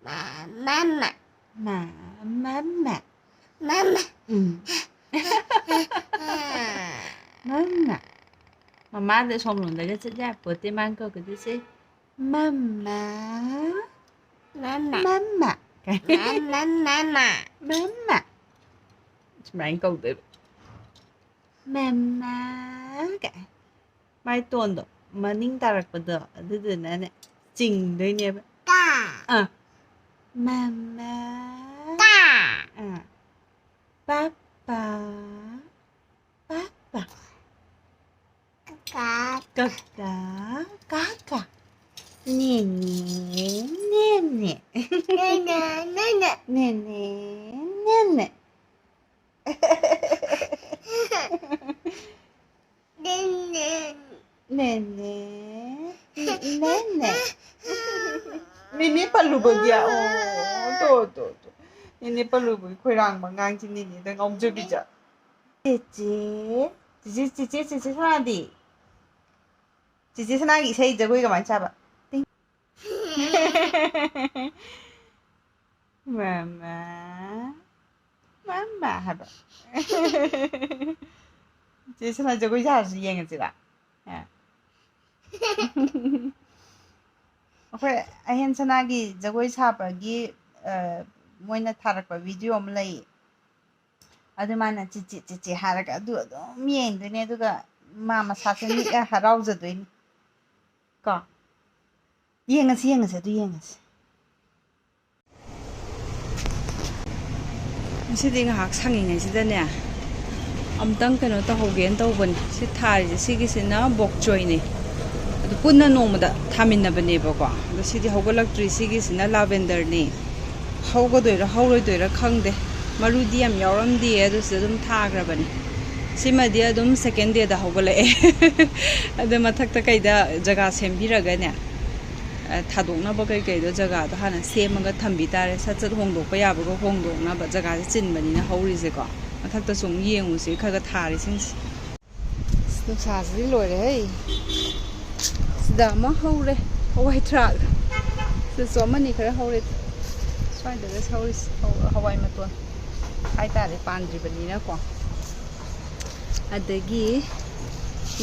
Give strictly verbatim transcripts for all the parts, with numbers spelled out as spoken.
ꯃ- ꯃꯃꯥ꯫ ꯃ- ꯃꯃꯥ꯫ ꯃꯃꯥ꯫ ꯎꯝ꯫ ꯃꯃꯥ꯫ ꯃꯃꯥꯗ ꯁꯣꯝꯂꯣꯝꯗꯒ ꯆꯠ ꯌꯥꯄꯣꯠꯇꯦ, ꯃꯥꯅ ꯀꯧꯒꯗꯣꯏꯁꯦ ꯃꯃꯥ꯫ ꯃꯃꯥ꯫ ꯃꯃꯥ꯫ ꯃꯃꯥ꯫ ꯃꯃꯥ꯫ ꯃꯃꯥ꯫ ꯁꯨꯃꯥꯏꯅ ꯀꯧꯗꯣꯏꯕ꯫ ꯃꯃꯥ ꯀꯥꯏ꯫ ꯃꯥꯏ ꯇꯣꯟꯗꯣ ꯃꯅꯤꯡ ꯇꯥꯔꯛꯄꯗꯣ ꯑꯗꯨꯗꯨꯅꯅꯦ ꯆꯤꯡꯗꯣꯏꯅꯦꯕ꯫ ꯀꯥ꯫ ꯑꯥ꯫ ꯃꯃꯥ꯫ ꯀꯥ꯫ ꯑꯥ꯫ ꯄꯥꯄꯥ꯫ ꯄꯥꯄꯥ꯫ ꯀꯥ꯫ ꯀꯀꯥ꯫ ꯀꯥꯀꯥ꯫ ꯅꯦꯅꯦ꯫ ꯅꯦꯅꯦ꯫ ꯅꯦꯅꯦ꯫ ꯅꯦꯅꯦ꯫ ꯅꯦꯅꯦ꯫ ꯅꯦꯅꯦ꯫ ꯅꯦꯅꯦ꯫ ꯅꯦꯅꯦ꯫ ꯅꯦꯅꯦ꯫ ꯅꯦꯅꯦ ꯄꯜꯂꯨꯕꯒꯤ꯫ ꯑꯣ, ꯇꯣ, ꯇꯣ, ꯇꯣ꯫ ꯅꯦꯅꯦ ꯄꯜꯂꯨꯕꯒꯤ ꯈꯣꯏꯔꯥꯡꯕ ꯑꯉꯥꯡꯁꯤ ꯅꯦꯅꯦꯗ ꯉꯥꯎꯖꯕꯤꯖ꯫ ꯆꯦꯆꯦ꯫ ꯆꯦꯆꯦ, ꯆꯦꯆꯦ, ꯆꯦꯆꯦ ꯁꯅꯥꯗꯤ? ꯆꯦꯆꯦ ꯁꯅꯥꯒꯤ ꯏꯁꯩ ꯖꯒꯣꯏ ꯀꯃꯥꯏꯅ ꯁꯥꯕ? ꯇꯤꯡ꯫ ꯃꯃꯥ꯫ ꯃꯃꯥ ꯍꯥꯏꯕ꯫ ꯆꯦ ꯁꯅꯥ ꯖꯒꯣꯏ ꯁꯥꯔꯁꯨ ꯌꯦꯡꯉꯁꯤꯔꯥ? ꯑ꯫ ꯑꯩꯈꯣꯏ ꯑꯍꯦꯟ ꯁꯅꯥꯒꯤ ꯖꯒꯣꯏ ꯁꯥꯕꯒꯤ, ꯑ, ꯃꯣꯏꯅ ꯊꯥꯔꯛꯄ ꯚꯤꯗꯤꯑꯣ ꯑꯃ ꯂꯩꯌꯦ꯫ ꯑꯗꯨ ꯃꯥꯅ ꯆꯤꯆꯤ ꯆꯤꯆꯤ ꯍꯥꯏꯔꯒ ꯑꯗꯨ ꯑꯗꯨꯝ ꯌꯦꯡꯗꯣꯏꯅꯦ, ꯑꯗꯨꯒ ꯃꯥ ꯃꯁꯥꯁꯦ ꯅꯤꯛꯑ ꯍꯔꯥꯎꯖꯗꯣꯏꯅꯤ꯫ ꯀꯣ? ꯌꯦꯡꯉꯁꯤ, ꯌꯦꯡꯉꯁꯤ, ꯑꯗꯨ ꯌꯦꯡꯉꯁꯤ꯫ ꯉꯁꯤꯗꯤ ꯉꯥꯏꯍꯥꯛ ꯁꯪꯉꯤꯉꯩꯁꯤꯗꯅꯦ, ꯑꯝꯇꯪ ꯀꯩꯅꯣ ꯇꯧꯍꯧꯒꯦꯅ ꯇꯧꯕꯅꯤ꯫ ꯁꯤ ꯊꯥꯔꯤꯁꯦ, ꯁꯤꯒꯤꯁꯤꯅ ꯕꯣꯛ ꯆꯣꯏꯅꯤ꯫ ꯑꯗꯨ ꯄꯨꯟꯅ ꯅꯣꯡꯃꯗ ꯊꯥꯃꯤꯟꯅꯕꯅꯦꯕꯀꯣ꯫ ꯑꯗꯣ ꯁꯤꯗꯤ ꯍꯧꯒꯠꯂꯛꯇ꯭ꯔꯤ꯫ ꯁꯤꯒꯤꯁꯤꯅ lavender ꯅꯤ꯫ ꯍꯧꯒꯗꯣꯏꯔꯥ ꯍꯧꯔꯣꯏꯗꯣꯏꯔꯥ ꯈꯪꯗꯦ꯫ ꯃꯔꯨꯗꯤ ꯌꯥꯝ ꯌꯥꯎꯔꯝꯗꯦ, ꯑꯗꯨꯁꯨ ꯑꯗꯨꯝ ꯊꯥꯈ꯭ꯔꯕꯅꯤ꯫ ꯁꯤꯃꯗꯤ ꯑꯗꯨꯝ second day ꯗ ꯍꯧꯒꯠꯂꯛꯑꯦ꯫ ꯑꯗꯣ ꯃꯊꯛꯇ ꯀꯩꯗ ꯖꯒꯥ ꯁꯦꯝꯕꯤꯔꯒꯅꯦ, ꯑ, ꯊꯥꯗꯣꯛꯅꯕ ꯀꯩꯀꯩꯗꯣ ꯖꯒꯥꯗꯣ ꯍꯥꯟꯅ ꯁꯦꯝꯃꯒ ꯊꯝꯕꯤ ꯇꯥꯔꯦ꯫ ꯁꯠ ꯁꯠ ꯍꯣꯡꯗꯣꯛꯄ ꯌꯥꯕꯒ ꯍꯣꯡꯗꯣꯛꯅꯕ꯫ ꯖꯒꯥꯁꯦ ꯆꯤꯟꯕꯅꯤꯅ ꯍꯧꯔꯤꯁꯦꯀꯣ꯫ ꯃꯊꯛꯇꯁꯨ ꯑꯃꯨꯛ ꯌꯦꯡꯉꯨꯁꯤ ꯈꯔ ꯈꯔ ꯊꯥꯔꯤꯁꯤꯡꯁꯦ꯫ ꯑꯁ, ꯅꯨꯡꯁꯥꯁꯤꯗꯤ ꯂꯣꯏꯔꯦ ꯍꯩ꯫ ꯁꯤꯗ ꯑꯃ ꯍꯧꯔꯦ, ꯍꯋꯥꯏ ꯊ꯭ꯔꯥꯛ꯫ ꯁꯤꯗꯁꯨ ꯑꯃꯅꯤ ꯈꯔ ꯍꯧꯔꯦ꯫ ꯁ꯭ꯋꯥꯏꯗꯒ ꯁꯧꯔꯤꯁꯦ ꯍꯧ-, ꯍꯋꯥꯏ ꯃꯇꯣꯟ ꯍꯥꯏꯇꯥꯔꯦ, ꯄꯥꯟꯗ꯭ꯔꯤꯕꯅꯤꯅꯀꯣ꯫ ꯑꯗꯒꯤ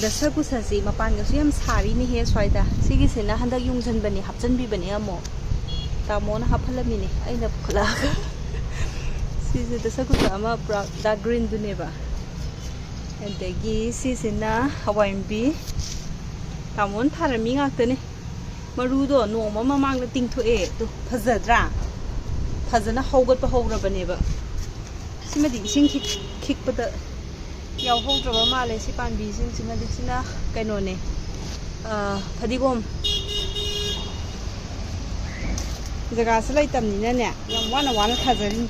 ꯗꯁꯀꯨꯁꯁꯤ ꯃꯄꯥꯟꯒꯁꯨ ꯌꯥꯝ ꯁꯥꯔꯤꯅꯦꯍꯦ ꯁ꯭ꯋꯥꯏꯗ꯫ ꯁꯤꯒꯤꯁꯤꯅ ꯍꯟꯗꯛ ꯌꯨꯡꯁꯤꯟꯕꯅꯦ, ꯍꯥꯞꯆꯤꯟꯕꯤꯕꯅꯦ ꯑꯃꯨꯛ꯫ ꯇꯥꯃꯣꯅ ꯍꯥꯞꯍꯜꯂꯝꯃꯤꯅꯦ, ꯑꯩꯅ ꯄꯨꯈꯠꯂꯛꯑꯒ꯫ ꯁꯤꯁꯦ ꯗꯁꯀꯨꯁ ꯑꯃ ꯄꯨꯔꯥ ꯗꯥꯔꯛ ꯒ꯭ꯔꯤꯟꯗꯨꯅꯦꯕ꯫ ꯑꯗꯒꯤ ꯁꯤꯁꯤꯅ ꯍꯋꯥꯏ ꯃꯨꯕꯤ꯫ ꯇꯥꯃꯣꯅ ꯊꯥꯔꯝꯃꯤ ꯉꯥꯛꯇꯅꯦ꯫ ꯃꯔꯨꯗꯣ ꯅꯣꯡꯃ ꯃꯃꯥꯡꯗ ꯇꯤꯡꯊꯣꯛꯑꯦ꯫ ꯑꯗꯨ ꯐꯖꯗ꯭ꯔꯥ? ꯐꯖꯅ ꯍꯧꯒꯠꯄ ꯍꯧꯔꯕꯅꯦꯕ꯫ ꯁꯤꯃꯗꯤ ꯏꯁꯤꯡ ꯈꯤꯛ-, ꯈꯤꯛꯄꯗ ꯌꯥꯎꯍꯧꯗ꯭ꯔꯕ ꯃꯥꯜꯂꯦ꯫ ꯁꯤ ꯄꯥꯝꯕꯤꯁꯤꯡꯁꯤꯃꯗꯤ꯫ ꯁꯤꯅ ꯀꯩꯅꯣꯅꯦ, ꯑꯥ, ꯐꯗꯤꯒꯣꯝ꯫ ꯖꯒꯥꯁꯨ ꯂꯩꯇꯕꯅꯤꯅꯅꯦ, ꯌꯥꯝ ꯋꯥꯅ ꯋꯥꯅ ꯊꯥꯖꯔꯤꯅꯤ꯫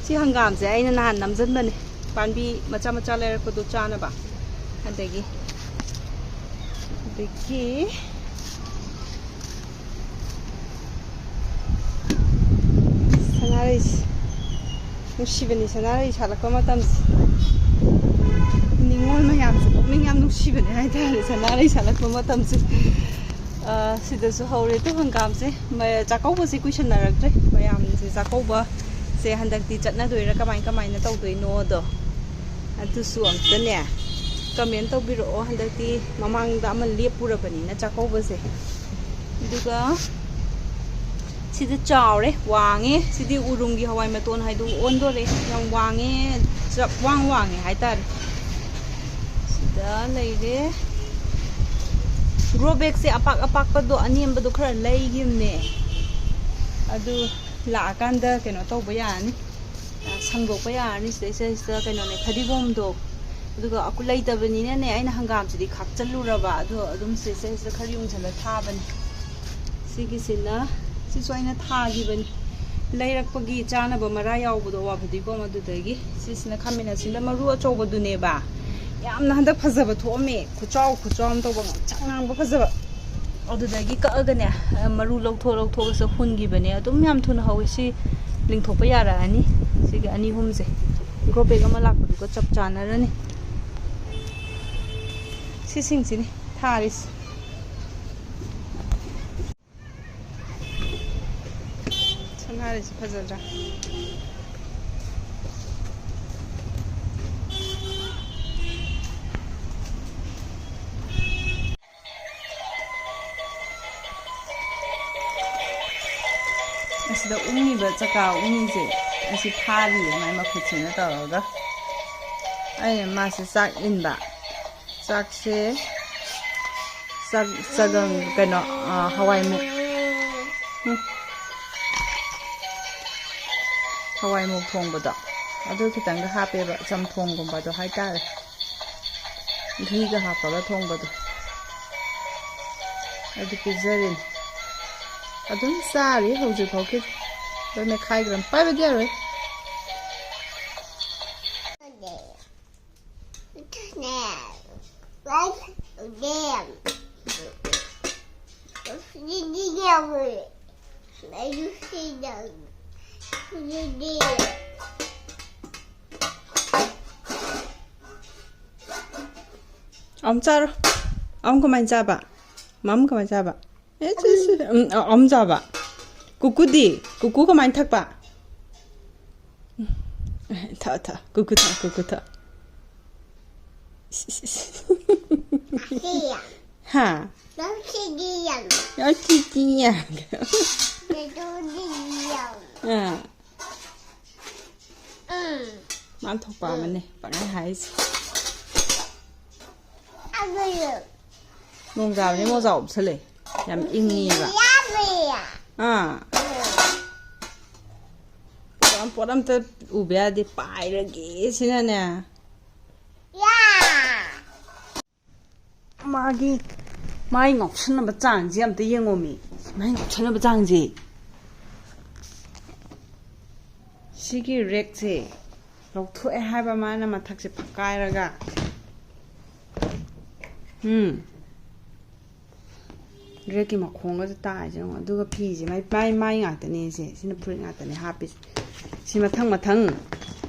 ꯁꯤ ꯍꯪꯒꯥꯝꯁꯦ ꯑꯩꯅ ꯅꯍꯥꯟ ꯅꯝꯖꯟꯕꯅꯦ, ꯄꯥꯝꯕꯤ ꯃꯆꯥ ꯃꯆꯥ ꯂꯩꯔꯛꯄꯗꯣ ꯆꯥꯅꯕ꯫ ꯑꯗꯒꯤ, ꯑꯗꯒꯤ ꯁꯅꯥꯔꯩꯁꯦ꯫ ꯅꯨꯡꯁꯤꯕꯅꯤ ꯁꯅꯥꯔꯩ ꯁꯥꯠꯂꯛꯄ ꯃꯇꯝꯁꯦ꯫ ꯅꯤꯉꯣꯜ ꯃꯌꯥꯝꯁꯦ ꯄꯨꯛꯅꯤꯡ ꯌꯥꯝ ꯅꯨꯡꯁꯤꯕꯅꯦ ꯍꯥꯏꯇꯥꯔꯦ, ꯁꯅꯥꯔꯩ ꯁꯥꯠꯂꯛꯄ ꯃꯇꯝꯁꯦ꯫ ꯑ, ꯁꯤꯗꯁꯨ ꯍꯧꯔꯦ ꯇꯨ ꯍꯪꯒꯥꯝꯁꯦ꯫ ꯃ-, ꯆꯥꯛꯀꯧꯕꯁꯦ ꯀꯨꯏꯁꯟꯅꯔꯛꯇ꯭ꯔꯦ꯫ ꯃꯌꯥꯝꯁꯦ ꯆꯥꯛꯀꯧꯕꯁꯦ ꯍꯟꯗꯛꯇꯤ ꯆꯠꯅꯗꯣꯏꯔꯥ, ꯀꯃꯥꯏ ꯀꯃꯥꯏꯅ ꯇꯧꯗꯣꯏꯅꯣꯗꯣ ꯑꯗꯨꯁꯨ ꯑꯝꯇꯅꯦ ꯀꯃꯦꯟ ꯇꯧꯕꯤꯔꯛꯑꯣ꯫ ꯍꯟꯗꯛꯇꯤ ꯃꯃꯥꯡꯗ ꯑꯃ ꯂꯦꯞꯄꯨꯔꯕꯅꯤꯅ ꯆꯥꯛꯀꯧꯕꯁꯦ꯫ ꯑꯗꯨꯒ ꯁꯤꯗ ꯆꯥꯎꯔꯦ, ꯋꯥꯡꯉꯦ꯫ ꯁꯤꯗꯤ ꯎꯔꯨꯝꯒꯤ ꯍꯋꯥꯏ ꯃꯇꯣꯟ ꯍꯥꯏꯗꯨ ꯑꯣꯟꯗꯣꯔꯦ꯫ ꯌꯥꯝ ꯋꯥꯡꯉꯦ, ꯆꯞ ꯋꯥꯡ ꯋꯥꯡꯉꯦ ꯍꯥꯏꯇꯥꯔꯦ꯫ ꯁꯤꯗ ꯂꯩꯔꯦ꯫ ꯒ꯭ꯔꯣ ꯕꯦꯒꯁꯦ ꯑꯄꯥꯛ ꯑꯄꯥꯛꯄꯗꯣ, ꯑꯅꯦꯝꯕꯗꯣ ꯈꯔ ꯂꯩꯈꯤꯕꯅꯦ꯫ ꯑꯗꯨ ꯂꯥꯛꯑꯀꯥꯟꯗ ꯀꯩꯅꯣ ꯇꯧꯕ ꯌꯥꯔꯅꯤ, ꯁꯪꯗꯣꯛꯄ ꯌꯥꯔꯅꯤ꯫ ꯁꯤꯗꯩꯁꯤꯗ ꯀꯩꯅꯣꯅꯦ, ꯐꯗꯤꯒꯣꯝꯗꯣ꯫ ꯑꯗꯨꯒ ꯑꯀꯨ-, ꯂꯩꯇꯕꯅꯤꯅꯅꯦ, ꯑꯩꯅ ꯍꯪꯒꯥꯝꯁꯤꯗꯤ ꯈꯥꯛꯆꯜꯂꯨꯔꯕ, ꯑꯗꯣ ꯑꯗꯨꯝ ꯁꯤꯗꯩꯁꯤꯗ ꯈꯔ ꯌꯨꯡꯁꯤꯜꯂ ꯊꯥꯕꯅꯦ꯫ ꯁꯤꯒꯤꯁꯤꯅ, ꯁꯤꯁꯨ ꯑꯩꯅ ꯊꯥꯈꯤꯕꯅꯤ꯫ ꯂꯩꯔꯛꯄꯒꯤ ꯆꯥꯅꯕ ꯃꯔꯥ ꯌꯥꯎꯕꯗꯣ, ꯋꯥ ꯐꯗꯤꯒꯣꯝ, ꯑꯗꯨꯗꯒꯤ꯫ ꯁꯤꯁꯤꯅ ꯈꯥꯃꯦꯟ ꯑꯁꯤꯟꯕ ꯃꯔꯨ ꯑꯆꯧꯕꯗꯨꯅꯦꯕ꯫ ꯌꯥꯝꯅ ꯍꯟꯗꯛ ꯐꯖꯕ ꯊꯣꯛꯑꯝꯃꯦ, ꯈꯨꯆꯥꯎ ꯈꯨꯆꯥꯎ ꯑꯃ ꯇꯧꯕ, ꯉꯥꯡꯁꯪ ꯉꯥꯡꯕ ꯐꯖꯕ꯫ ꯑꯗꯨꯗꯒꯤ ꯀꯛꯑꯒꯅꯦ, ꯃꯔꯨ ꯂꯧꯊꯣꯛ ꯂꯧꯊꯣꯛꯑꯒꯁꯨ ꯍꯨꯟꯈꯤꯕꯅꯦ꯫ ꯑꯗꯨꯝ ꯌꯥꯝ ꯊꯨꯅ ꯍꯧꯋꯦ꯫ ꯁꯤ ꯂꯤꯡꯊꯣꯛꯄ ꯌꯥꯔꯛꯑꯅꯤ꯫ ꯁꯤꯒꯤ ꯑꯅꯤ ꯑꯍꯨꯝꯁꯦ ꯒ꯭ꯔꯣ ꯕꯦꯒ ꯑꯃ ꯂꯥꯛꯄꯗꯨꯒ ꯆꯞ ꯆꯥꯟꯅꯔꯅꯤ꯫ ꯁꯤꯁꯤꯡꯁꯤꯅꯤ ꯊꯥꯔꯤꯁꯦ꯫ ꯁꯝꯍꯥꯔꯤꯁꯤ ꯐꯖꯗ꯭ꯔꯥ? ꯑꯁꯤꯗ ꯎꯪꯉꯤꯕ ꯆꯀꯥ ꯎꯪꯉꯤꯁꯦ, ꯑꯁꯤ ꯐꯥꯔꯤꯌꯦ ꯃꯥꯏ ꯃꯈꯨꯠꯁꯤꯅ ꯇꯧꯔꯒ꯫ ꯑꯩꯅ ꯃꯥꯁꯦ ꯆꯥꯛ ꯏꯟꯕ꯫ ꯆꯥꯛꯁꯦ ꯆꯥꯛ, ꯆꯒꯪ, ꯀꯩꯅꯣ, ꯑ, ꯍꯋꯥꯏꯃꯨꯛ꯫ ꯎꯝ꯫ ꯍꯋꯥꯏꯃꯨꯛ ꯊꯣꯡꯕꯗꯣ, ꯑꯗꯨ ꯈꯤꯇꯪꯒ ꯍꯥꯞꯄꯦꯕ, ꯆꯝꯊꯣꯡꯒꯨꯝꯕꯗꯣ ꯍꯥꯏꯇꯥꯔꯦ꯫ ꯘꯤꯒ ꯍꯥꯞꯄꯒ ꯊꯣꯡꯕꯗꯣ꯫ ꯑꯗꯨ ꯄꯤꯖꯔꯤꯅꯤ꯫ ꯑꯗꯨꯝ ꯆꯥꯔꯤ ꯍꯧꯖꯤꯛ ꯐꯥꯎꯒꯤ꯫ ꯂꯣꯏ ꯃꯦꯠꯈꯥꯏꯈ꯭ꯔꯕꯅꯤ꯫ ꯄꯥꯏꯕꯗꯤ ꯌꯥꯔꯣꯏ꯫ ꯑꯝ ꯆꯥꯔꯣ꯫ ꯑꯝ ꯀꯃꯥꯏꯅ ꯆꯥꯕ? ꯃꯝ ꯀꯃꯥꯏꯅ ꯆꯥꯕ? ꯑꯦ, ꯁꯤ, ꯁꯤ, ꯎꯝ, ꯑ-, ꯑꯝ ꯆꯥꯕ꯫ ꯀꯨꯀꯨꯗꯤ? ꯀꯨꯀꯨ ꯀꯃꯥꯏꯅ ꯊꯛꯄ? ꯎꯝ, ꯊꯛ, ꯊꯛ꯫ ꯀꯨꯀꯨ ꯊꯛ, ꯀꯨꯀꯨ ꯊꯛ꯫ ꯏꯁ, ꯏꯁ, ꯏꯁ꯫ ꯍꯥ? ꯌꯥꯝ ꯊꯤꯗꯤ ꯌꯥꯝ꯫ ꯌꯥꯝ ꯊꯤꯗꯤ ꯌꯥꯝ꯫ ꯑꯥ꯫ ꯎꯝ꯫ ꯃꯥ ꯊꯣꯛꯄ ꯑꯃꯅꯦ ꯄꯪꯍꯥꯏ ꯍꯥꯏꯁꯦ꯫ ꯑꯗꯨ ꯅꯣꯡ ꯇꯥꯕꯅꯤ ꯃꯣꯖꯥ ꯎꯞꯁꯜꯂꯦ꯫ ꯌꯥꯝ ꯏꯪꯉꯤꯕ꯫ ꯌꯥꯝꯃꯦ꯫ ꯑꯥ꯫ ꯄꯣꯠ ꯑꯝ-, ꯄꯣꯠ ꯑꯝꯇ ꯎꯕ ꯌꯥꯗꯦ꯫ ꯄꯥꯏꯔꯒꯦ ꯁꯤꯅꯅꯦ꯫ ꯌꯥ꯫ ꯃꯥꯒꯤ, ꯃꯥꯒꯤ ꯉꯥꯎꯁꯟꯅꯕ ꯆꯥꯡꯁꯦ ꯑꯝꯇ ꯌꯦꯡꯉꯣꯃꯤ꯫ ꯃꯥꯒꯤ ꯉꯥꯎꯁꯟꯅꯕ ꯆꯥꯡꯁꯦ꯫ ꯁꯤꯒꯤ ꯔꯦꯛꯁꯦ ꯂꯧꯊꯣꯛꯑꯦ ꯍꯥꯏꯕ ꯃꯥꯅ ꯃꯊꯛꯁꯦ ꯐꯛꯀꯥꯏꯔꯒ꯫ ꯎꯝ꯫ ꯔꯦꯛꯀꯤ ꯃꯈꯣꯡꯒꯁꯦ ꯇꯥꯏꯁꯦ ꯌꯦꯡꯉꯣ꯫ ꯑꯗꯨꯒ ꯐꯤꯁꯦ ꯃꯥꯏ, ꯃꯥꯏ, ꯃꯥꯏ ꯉꯥꯛꯇꯅꯦ ꯁꯦ꯫ ꯁꯤꯅ ꯐꯨꯔꯤꯠ ꯉꯥꯛꯇꯅꯦ ꯍꯥꯞꯄꯤꯁꯦ꯫ ꯁꯤ ꯃꯊꯪ ꯃꯊꯪ,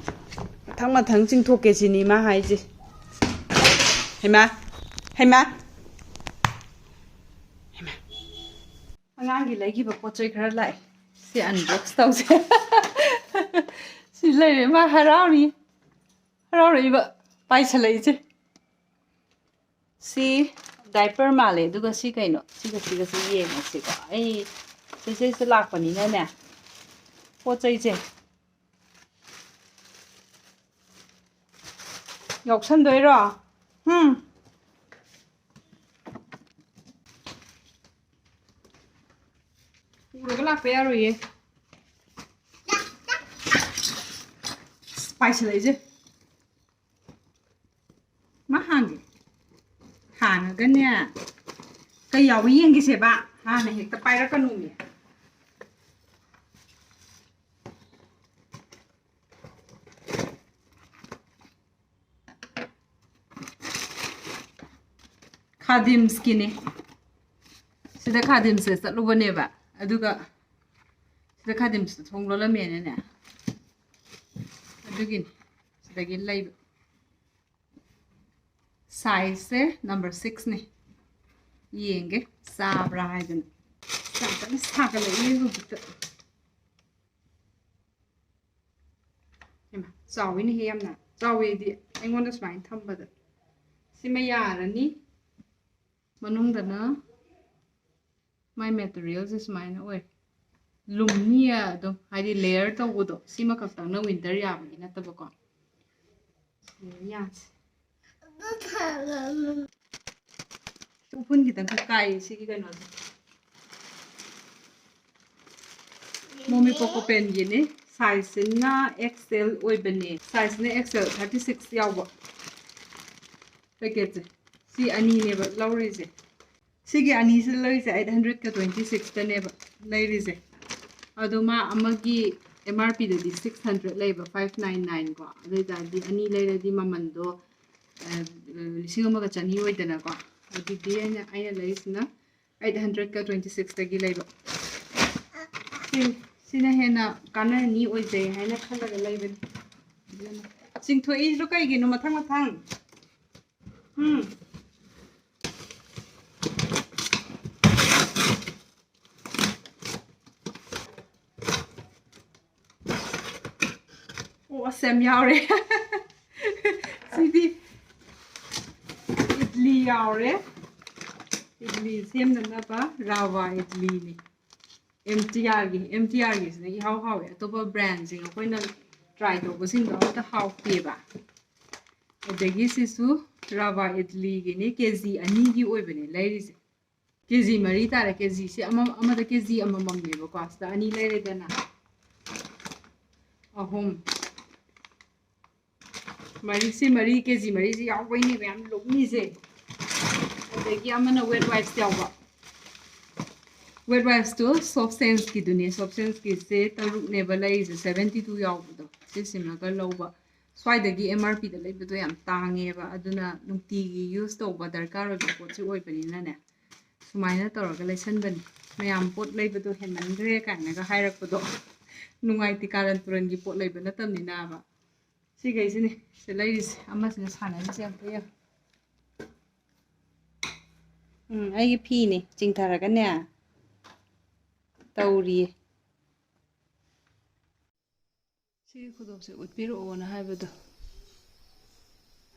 ꯃꯊꯪ ꯃꯊꯪ ꯆꯤꯡꯊꯣꯛꯀꯦ ꯁꯤꯅꯤ ꯃꯥ ꯍꯥꯏꯁꯦ꯫ ꯍꯩꯃꯥ! ꯍꯩꯃꯥ! ꯍꯩꯃꯥ! ꯑꯉꯥꯡꯒꯤ ꯂꯩꯈꯤꯕ ꯄꯣꯠ ꯆꯩ ꯈꯔ ꯂꯥꯛꯑꯦ꯫ ꯁꯤ unbox ꯇꯧꯁꯦ꯫ ꯁꯤ ꯂꯩꯔꯦ, ꯃꯥ ꯍꯔꯥꯎꯔꯤ꯫ ꯍꯔꯥꯎꯔꯛꯏꯕ, ꯄꯥꯏꯁꯜꯂꯛꯏꯁꯦ꯫ ꯁꯤ diaper ꯃꯥꯜꯂꯦ꯫ ꯑꯗꯨꯒ ꯁꯤ ꯀꯩꯅꯣ? ꯁꯤꯒ ꯁꯤꯒꯁꯨ ꯌꯦꯡꯉꯁꯤꯀꯣ꯫ ꯑꯩ ꯆꯦꯆꯦꯁꯨ ꯂꯥꯛꯄꯅꯤꯅꯅꯦ, ꯄꯣꯠ ꯆꯩꯁꯦ ꯌꯥꯎꯁꯟꯗꯣꯏꯔꯣ? ꯎꯝ꯫ ꯄꯨꯔꯒ ꯂꯥꯛꯄ ꯌꯥꯔꯣꯏꯌꯦ꯫ ꯑꯁ, ꯄꯥꯏꯁꯜꯂꯛꯏꯁꯦ꯫ ꯃꯥ ꯍꯥꯡꯒꯦ꯫ ꯍꯥꯡꯉꯒꯅꯦ, ꯀꯩ ꯌꯥꯎꯏ ꯌꯦꯡꯒꯦꯁꯦꯕ꯫ ꯍꯥꯟꯅ ꯍꯦꯛꯇ ꯄꯥꯏꯔꯛꯀꯅꯨꯃꯤ꯫ ꯈꯥꯗꯤꯝꯁꯀꯤꯅꯦ꯫ ꯁꯤꯗ ꯈꯥꯗꯤꯝꯁꯁꯦ ꯆꯠꯂꯨꯕꯅꯦꯕ, ꯑꯗꯨꯒ ꯁꯤꯗ ꯈꯥꯗꯤꯝꯁꯇ ꯊꯣꯡ ꯂꯣꯜꯂꯝꯃꯦꯅꯅꯦ, ꯑꯗꯨꯒꯤꯅꯤ ꯁꯤꯗꯒꯤ ꯂꯩꯕ꯫ Sizeꯁꯦ number sixꯅꯦ꯫ ꯌꯦꯡꯒꯦ, ꯆꯥꯕ꯭ꯔꯥ ꯍꯥꯏꯗꯅ꯫ ꯌꯥꯝ ꯀꯟꯅ ꯁꯥꯒꯠꯂꯛꯏ ꯍꯧꯖꯤꯛꯇ꯫ ꯍꯩꯃꯥ, ꯆꯥꯎꯋꯤꯅꯦꯍꯦ ꯌꯥꯝꯅ꯫ ꯆꯥꯎꯋꯦ ꯑꯩꯗꯤ ꯑꯩꯉꯣꯟꯗ ꯁꯨꯃꯥꯏꯅ ꯊꯝꯕꯗ꯫ ꯁꯤꯃ ꯌꯥꯔꯅꯤ꯫ ꯃꯅꯨꯡꯗꯅ ꯃꯥꯏ materialꯁꯦ ꯁꯨꯃꯥꯏꯅ ꯑꯣꯏ꯫ ꯂꯨꯝꯅꯤꯌꯦ ꯑꯗꯨꯝ, ꯍꯥꯏꯗꯤ layer ꯇꯧꯕꯗꯣ꯫ ꯁꯤꯃ ꯈꯛꯇꯪꯅ winter ꯌꯥꯕꯗꯤ ꯅꯠꯇꯕꯀꯣ꯫ Layer ꯌꯥꯁꯦ꯫ ꯎꯐꯨꯟ ꯈꯤꯇꯪ ꯈꯛ ꯀꯥꯏꯌꯦ ꯁꯤꯒꯤ ꯀꯩꯅꯣꯁꯦ꯫ ꯃꯣꯃꯤ ꯄꯣꯀꯣ ꯄꯦꯟꯒꯤꯅꯦ꯫ Sizeꯁꯤꯅ XL ꯑꯣꯏꯕꯅꯦ꯫ Sizeꯁꯤꯅ XL thirty six ꯌꯥꯎꯕ꯫ Packetꯁꯦ ꯁꯤ ꯑꯅꯤꯅꯦꯕ ꯂꯧꯔꯤꯁꯦ꯫ ꯁꯤꯒꯤ ꯑꯅꯤꯁꯤꯗ ꯂꯩꯔꯤꯁꯦ eight hundredꯀ twenty sixꯇꯅꯦꯕ ꯂꯩꯔꯤꯁꯦ꯫ ꯑꯗꯣ ꯃꯥ ꯑꯃꯒꯤ M R Pꯗꯗꯤ six hundred ꯂꯩꯕ, five nine nine ꯀꯣ꯫ ꯑꯗꯨ ꯑꯣꯏ ꯇꯥꯔꯗꯤ ꯑꯅꯤ ꯂꯩꯔꯗꯤ ꯃꯃꯟꯗꯣ, ꯑ, ꯂꯤꯁꯤꯡ ꯑꯃꯒ ꯆꯅꯤ ꯑꯣꯏꯗꯅꯀꯣ꯫ ꯑꯗꯨꯗꯤ ꯑꯩꯅ, ꯑꯩꯅ ꯂꯩꯔꯤꯁꯤꯅ eight hundredꯀ twenty sixꯇꯒꯤ ꯂꯩꯕ꯫ ꯁꯤ, ꯁꯤꯅ ꯍꯦꯟꯅ ꯀꯥꯟꯅꯔꯅꯤ, ꯑꯣꯏꯖꯩ ꯍꯥꯏꯅ ꯈꯜꯂꯒ ꯂꯩꯕꯅꯤ꯫ ꯑꯗꯨꯅ ꯆꯤꯡꯊꯣꯛꯏꯗꯣ ꯀꯩꯒꯤꯅꯣ ꯃꯊꯪ ꯃꯊꯪ? ꯎꯝ꯫ ꯄꯣꯁ ꯌꯥꯝ ꯌꯥꯎꯔꯦ꯫ ꯁꯤꯗꯤ ꯏꯗꯂꯤ ꯌꯥꯎꯔꯦ꯫ Idli ꯁꯦꯝꯅꯅꯕ ꯔꯥꯋꯥ ꯏꯗꯂꯤꯅꯤ꯫ M T ꯑꯥꯔꯒꯤ M T ꯑꯥꯔꯒꯤꯁꯤꯅ ꯏꯍꯥꯎ ꯍꯥꯎꯋꯦ꯫ ꯑꯇꯣꯞꯄ ꯕ꯭ꯔꯥꯟꯁꯤꯡ ꯑꯩꯈꯣꯏꯅ ꯇ꯭ꯔꯥꯏ ꯇꯧꯕꯁꯤꯡꯗꯣ ꯑꯝꯇ ꯍꯥꯎꯇꯦꯕ꯫ ꯑꯗꯒꯤ ꯁꯤꯁꯨ ꯔꯥꯋꯥ ꯏꯗꯂꯤꯒꯤꯅꯦ, ꯀꯦ ꯖꯤ ꯑꯅꯤꯒꯤ ꯑꯣꯏꯕꯅꯦ ꯂꯩꯔꯤꯁꯦ꯫ ꯀꯦ ꯖꯤ ꯃꯔꯤ ꯇꯥꯔꯦ꯫ ꯀꯦ ꯖꯤꯁꯦ ꯑꯃ-, ꯑꯃꯗ ꯀꯦ ꯖꯤ ꯑꯃꯃꯝꯅꯦꯕꯀꯣ꯫ ꯁꯤꯗ ꯑꯅꯤ ꯂꯩꯔꯦꯗꯅ꯫ ꯑꯍꯨꯝ꯫ ꯃꯔꯤꯁꯤ ꯃꯔꯤ, ꯀꯦ ꯖꯤ ꯃꯔꯤꯁꯤ ꯌꯥꯎꯕꯩꯅꯦꯕ ꯌꯥꯝ ꯂꯨꯝꯃꯤꯁꯦ꯫ ꯑꯗꯒꯤ ꯑꯃꯅ ꯋꯦꯠ ꯋꯥꯏꯞꯁ ꯌꯥꯎꯕ꯫ ꯋꯦꯠ ꯋꯥꯏꯞꯁꯇꯨ ꯁꯣꯞ ꯁꯦꯟꯁꯀꯤꯗꯨꯅꯦ꯫ ꯁꯣꯞ ꯁꯦꯟꯁꯀꯤꯁꯦ ꯇꯔꯨꯛꯅꯦꯕ ꯂꯩꯔꯤꯁꯦ, ꯁꯚꯦꯟꯇꯤ ꯇꯨ ꯌꯥꯎꯕꯗꯣ꯫ ꯁꯤꯁꯤꯃꯒ ꯂꯧꯕ꯫ ꯁ꯭ꯋꯥꯏꯗꯒꯤ ꯑꯦꯝ ꯑꯥꯔ ꯄꯤꯗ ꯂꯩꯕꯗꯣ ꯌꯥꯝ ꯇꯥꯡꯉꯦꯕ꯫ ꯑꯗꯨꯅ ꯅꯨꯡꯇꯤꯒꯤ ꯌꯨꯁ ꯇꯧꯕ ꯗꯔꯀꯥꯔ ꯑꯣꯏꯕ ꯄꯣꯠꯁꯨ ꯑꯣꯏꯕꯅꯤꯅꯅꯦ, ꯁꯨꯃꯥꯏꯅ ꯇꯧꯔꯒ ꯂꯩꯁꯟꯕꯅꯤ꯫ ꯃꯌꯥꯝ ꯄꯣꯠ ꯂꯩꯕꯗꯣ ꯍꯦꯟꯃꯟꯈ꯭ꯔꯦ ꯀꯥꯏꯅꯒ ꯍꯥꯏꯔꯛꯄꯗꯣ ꯅꯨꯡꯉꯥꯏꯇꯦ, ꯀꯥꯔꯟ ꯇꯨꯔꯟꯒꯤ ꯄꯣꯠ ꯂꯩꯕ ꯅꯠꯇꯕꯅꯤꯅꯕ꯫ ꯁꯤꯈꯩꯁꯤꯅꯦ ꯁꯤꯗ ꯂꯩꯔꯤꯁꯦ꯫ ꯑꯃꯁꯤꯅ ꯁꯥꯟꯅꯔꯤꯁꯦ ꯑꯝꯇ ꯌꯦꯡꯉꯨ꯫ ꯎꯝ, ꯑꯩꯒꯤ ꯐꯤꯅꯦ ꯆꯤꯡꯊꯔꯒꯅꯦ ꯇꯧꯔꯤꯌꯦ꯫ ꯁꯤꯒꯤ ꯈꯨꯗꯣꯞꯁꯦ ꯎꯠꯄꯤꯔꯛꯑꯣꯅ ꯍꯥꯏꯕꯗꯣ,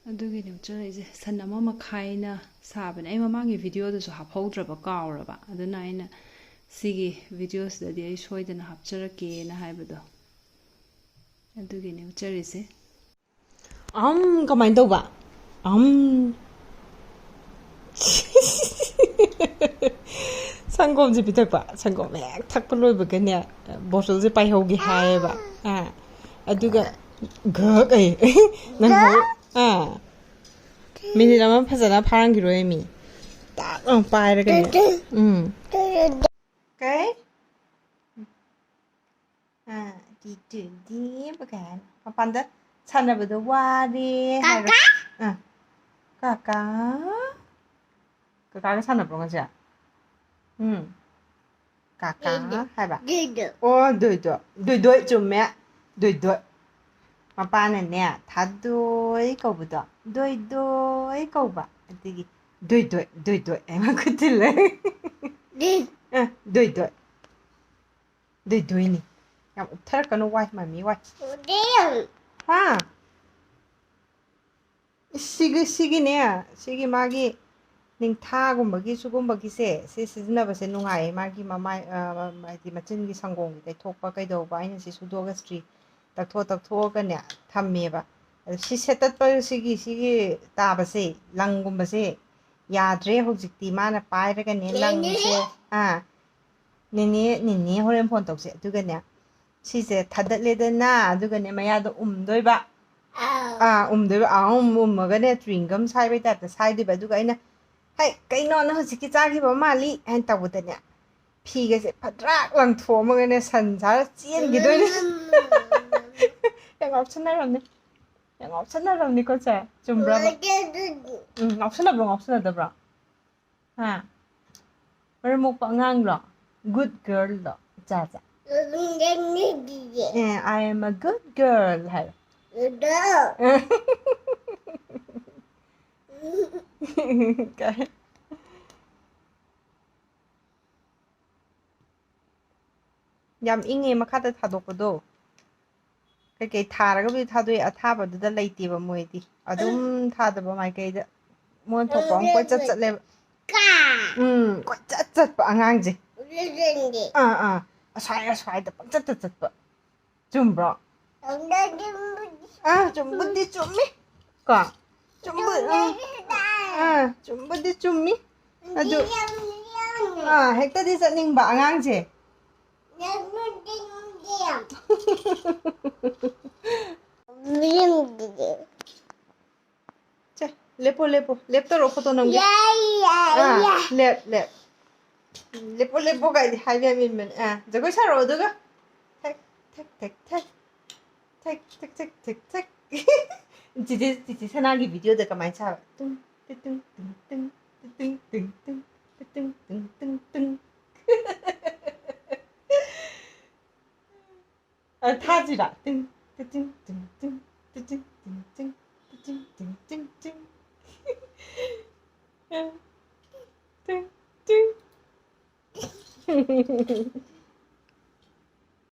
ꯑꯗꯨꯒꯤꯅꯦ ꯎꯠꯆꯔꯛꯏꯁꯦ꯫ ꯁꯟ ꯑꯃ ꯃꯈꯥꯏꯅ ꯁꯥꯕꯅꯦ꯫ ꯑꯩ ꯃꯃꯥꯡꯒꯤ ꯚꯤꯗꯤꯑꯣꯗꯁꯨ ꯍꯥꯞꯍꯧꯗ꯭ꯔꯕ, ꯀꯥꯎꯔꯕ꯫ ꯑꯗꯨꯅ ꯑꯩꯅ ꯁꯤꯒꯤ ꯚꯤꯗꯤꯑꯣꯁꯤꯗꯗꯤ ꯑꯩ ꯁꯣꯏꯗꯅ ꯍꯥꯞꯆꯔꯛꯀꯦꯅ ꯍꯥꯏꯕꯗꯣ, ꯑꯗꯨꯒꯤꯅꯦ ꯎꯠꯆꯔꯤꯁꯦ꯫ ꯑꯝ, ꯀꯃꯥꯏꯅ ꯇꯧꯕ? ꯑꯝ꯫ ꯁꯪꯒꯣꯝꯁꯦ ꯄꯤꯊꯛꯄ꯫ ꯁꯪꯒꯣꯝ ꯍꯦꯛ ꯊꯛꯄ ꯂꯣꯏꯕꯒꯅꯦ, ꯕꯣꯇꯜꯁꯦ ꯄꯥꯏꯍꯧꯒꯦ ꯍꯥꯏꯌꯦꯕ꯫ ꯑꯥ꯫ ꯑꯗꯨꯒ ꯘꯛ ꯑꯩ꯫ ꯅꯪ ꯍꯧ-, ꯑꯥ꯫ ꯃꯤꯅꯤꯠ ꯑꯃ ꯐꯖꯅ ꯐꯥꯔꯝꯈꯤꯔꯣꯏ ꯃꯤ꯫ ꯇꯥꯛ ꯂꯥꯎ ꯄꯥꯏꯔꯒꯅꯦ꯫ ꯎꯝ꯫ ꯀꯩ? ꯑꯥ, ꯗꯤ, ꯗꯤ, ꯗꯤ, ꯀꯥꯏꯅ ꯃꯄꯥꯟꯗ ꯁꯥꯟꯅꯕꯗꯣ ꯋꯥꯔꯦ ꯍꯥꯏꯔꯣ꯫ ꯀꯥꯀꯥ? ꯑꯥ, ꯀꯥꯀꯥ? ꯀꯥꯀꯥꯒ ꯁꯥꯟꯅꯕ꯭ꯔꯣ ꯉꯁꯤ? ꯎꯝ꯫ ꯀꯥꯀꯥ ꯗꯨꯏꯗꯨ꯫ ꯍꯥꯏꯕ? ꯗꯨꯏꯗꯨ꯫ ꯑꯣ, ꯗꯨꯏꯗꯨ꯫ ꯗꯨꯏꯗꯨꯏ ꯆꯨꯝꯃꯦ꯫ ꯗꯨꯏꯗꯨꯏ꯫ ꯃꯄꯥꯅꯅꯦ, ꯊꯥꯗꯣꯏ ꯀꯧꯕꯗꯣ꯫ ꯗꯣꯏꯗꯣꯏ ꯀꯧꯕ꯫ ꯑꯗꯒꯤ ꯗꯣꯏꯗꯣꯏ, ꯗꯣꯏꯗꯣꯏ ꯍꯥꯏ ꯃꯈꯨꯠ ꯊꯤꯜꯂꯦ꯫ ꯗꯤ꯫ ꯑ, ꯗꯣꯏꯗꯣꯏ꯫ ꯗꯣꯏꯗꯣꯏꯅꯤ꯫ ꯌꯥꯝ ꯎꯞꯊꯔꯛꯀꯅꯨ, ꯋꯥꯏ, ꯃꯃꯤ ꯋꯥꯏ꯫ ꯎꯗꯦ꯫ ꯍꯥ? ꯁꯤꯒꯤ, ꯁꯤꯒꯤꯅꯦ, ꯁꯤꯒꯤ ꯃꯥꯒꯤ ꯅꯤꯡꯊꯥꯒꯨꯝꯕꯒꯤ ꯁꯤꯒꯨꯝꯕꯒꯤꯁꯦ, ꯁꯤ ꯁꯤꯖꯤꯟꯅꯕꯁꯦ ꯅꯨꯡꯉꯥꯏꯌꯦ꯫ ꯃꯥꯒꯤ ꯃꯃꯥꯏ, ꯑ, ꯍꯥꯏꯗꯤ ꯃꯆꯤꯟꯒꯤ ꯁꯪꯒꯣꯝꯒꯤ ꯇꯩꯊꯣꯛꯄ ꯀꯩꯗꯧꯕ, ꯑꯩꯅ ꯁꯤ ꯁꯨꯗꯣꯛꯑꯒ ꯁ꯭ꯇ꯭ꯔꯤ ꯇꯛꯊꯣꯛ ꯇꯛꯊꯣꯛꯑꯒꯅꯦ ꯊꯝꯃꯦꯕ꯫ ꯑꯗꯣ ꯁꯤ ꯁꯦꯠꯇꯠꯄ ꯁꯤꯒꯤ, ꯁꯤꯒꯤ ꯇꯥꯕꯁꯦ, ꯂꯪꯒꯨꯝꯕꯁꯦ ꯌꯥꯗ꯭ꯔꯦ ꯍꯧꯖꯤꯛꯇꯤ꯫ ꯃꯥꯅ ꯄꯥꯏꯔꯒꯅꯦ ꯂꯪꯁꯦ, ꯑꯥ, ꯅꯦꯅꯦ, ꯅꯦꯅꯦ ꯍꯣꯔꯦꯟ ꯐꯣꯟ ꯇꯧꯁꯦ꯫ ꯑꯗꯨꯒꯅꯦ, ꯁꯤꯁꯦ ꯊꯥꯗꯠꯂꯦꯗꯅ, ꯑꯗꯨꯒꯅꯦ ꯃꯌꯥꯗ ꯎꯝꯗꯣꯏꯕ꯫ ꯑꯥ, ꯎꯝꯗꯣꯏꯕ꯫ ꯑꯥ, ꯎꯝ, ꯎꯝꯃꯒꯅꯦ ꯆ꯭ꯋꯤꯡꯒꯝ ꯁꯥꯏꯕꯩ ꯇꯥꯏꯞꯇ ꯁꯥꯏꯗꯣꯏꯕ꯫ ꯑꯗꯨꯒ ꯑꯩꯅ, "ꯍꯩ, ꯀꯩꯅꯣ ꯅꯪ ꯍꯧꯖꯤꯛꯀꯤ ꯆꯥꯈꯤꯕ ꯃꯥꯜꯂꯤ" ꯍꯥꯏꯅ ꯇꯧꯕꯗꯅꯦ, ꯐꯤꯒꯁꯦ ꯐꯗ꯭ꯔꯥꯛ ꯂꯪꯊꯣꯛꯑꯝꯃꯒꯅꯦ ꯁꯟ ꯁꯥꯔ ꯆꯦꯟꯈꯤꯗꯣꯏꯅꯦ꯫ ꯌꯥꯝ ꯉꯥꯎꯁꯟꯅꯔꯝꯅꯤ꯫ ꯌꯥꯝ ꯉꯥꯎꯁꯟꯅꯔꯝꯅꯤꯀꯣ ꯁꯦ꯫ ꯆꯨꯝꯕ꯭ꯔꯥ? ꯎꯝ, ꯉꯥꯎꯁꯟꯅꯕ꯭ꯔꯣ, ꯉꯥꯎꯁꯟꯅꯗꯕ꯭ꯔꯣ? ꯍꯥ? ꯃꯔꯝ ꯃꯣꯛꯄ ꯑꯉꯥꯡꯂꯣ? Good girlꯂꯣ? ꯏꯆꯥꯁꯦ? A, "I am a good girl" ꯍꯥꯏꯔꯣ꯫ ꯀꯥꯏ꯫ ꯌꯥꯝ ꯏꯪꯉꯦ ꯃꯈꯥꯗ ꯊꯥꯗꯣꯛꯄꯗꯣ꯫ ꯀꯩꯀꯩ ꯊꯥꯔꯒꯕꯨꯗꯤ ꯊꯥꯗꯣꯛꯑꯦ, ꯑꯊꯥꯕꯗꯨꯗ ꯂꯩꯇꯦꯕ ꯃꯣꯏꯗꯤ꯫ ꯑꯗꯨꯝ ꯊꯥꯗꯕ ꯃꯥꯏꯀꯩꯗ ꯃꯣꯏ ꯊꯣꯛꯄ ꯑꯃ ꯀꯣꯏꯆꯠ ꯆꯠꯂꯦꯕ꯫ ꯎꯝ, ꯀꯣꯏꯆꯠ ꯆꯠꯄ ꯑꯉꯥꯡꯁꯦ꯫ ꯑꯥ, ꯑꯥ, ꯑꯁ꯭ꯋꯥꯏ, ꯑꯁ꯭ꯋꯥꯏꯗ ꯄꯪꯆꯠꯇ ꯆꯠꯄ꯫ ꯆꯨꯝꯕ꯭ꯔꯣ? ꯑꯥ, ꯆꯨꯝꯕꯨꯗꯤ ꯆꯨꯝꯃꯤ꯫ ꯀꯣ? ꯆꯨꯝꯕꯨ-, ꯑꯥ, ꯑꯥ, ꯆꯨꯝꯕꯨꯗꯤ ꯆꯨꯝꯃꯤ꯫ ꯑꯗꯨ, ꯑꯥ, ꯍꯦꯛꯇꯗꯤ ꯆꯠꯅꯤꯡꯕ ꯑꯉꯥꯡꯁꯦ꯫ ꯁꯦ, ꯂꯦꯞꯄꯣ, ꯂꯦꯞꯄꯣ꯫ ꯂꯦꯞꯇꯧꯔꯣ, ꯐꯣꯇꯣ ꯅꯝꯒꯦ꯫ ꯌꯥꯏ, ꯌꯥꯏ, ꯑꯥ, ꯌꯥꯏ꯫ ꯂꯦꯞ, ꯂꯦꯞ꯫ ꯂꯦꯞꯄꯣ, ꯂꯦꯞꯄꯣ ꯀꯥꯏꯗꯤ ꯍꯥꯏꯕ ꯌꯥꯝ ꯏꯟꯕꯅꯦ꯫ ꯑꯥ, ꯖꯒꯣꯏ ꯁꯥꯔꯛꯑꯣ ꯑꯗꯨꯒ꯫ ꯊꯛ, ꯊꯛ, ꯊꯛ, ꯊꯛ꯫ ꯊꯛ, ꯊꯛ, ꯊꯛ, ꯊꯛ, ꯊꯛ꯫ ꯆꯤꯆꯦ, ꯆꯤꯆꯦ ꯁꯅꯥꯒꯤ ꯚꯤꯗꯤꯑꯣꯗ ꯀꯃꯥꯏꯅ ꯁꯥꯕ? ꯇꯨꯡ, ꯇꯨ, ꯇꯨꯡ, ꯇꯨꯡ, ꯇꯨꯡ, ꯇꯨꯡ, ꯇꯨꯡ, ꯇꯨꯡ, ꯇꯨ, ꯇꯨꯡ, ꯇꯨꯡ, ꯇꯨꯡ, ꯇꯨꯡ꯫ ꯑ, ꯊꯥꯁꯤꯔꯥ? ꯇꯤꯡ, ꯇꯤꯡ, ꯇꯤꯡ, ꯇꯤꯡ, ꯇꯤꯡ, ꯇꯤꯡ, ꯇꯤꯡ, ꯇꯤꯡ, ꯇꯤꯡ, ꯇꯤꯡ, ꯇꯤꯡ꯫ ꯇꯤꯡ, ꯇꯤꯡ꯫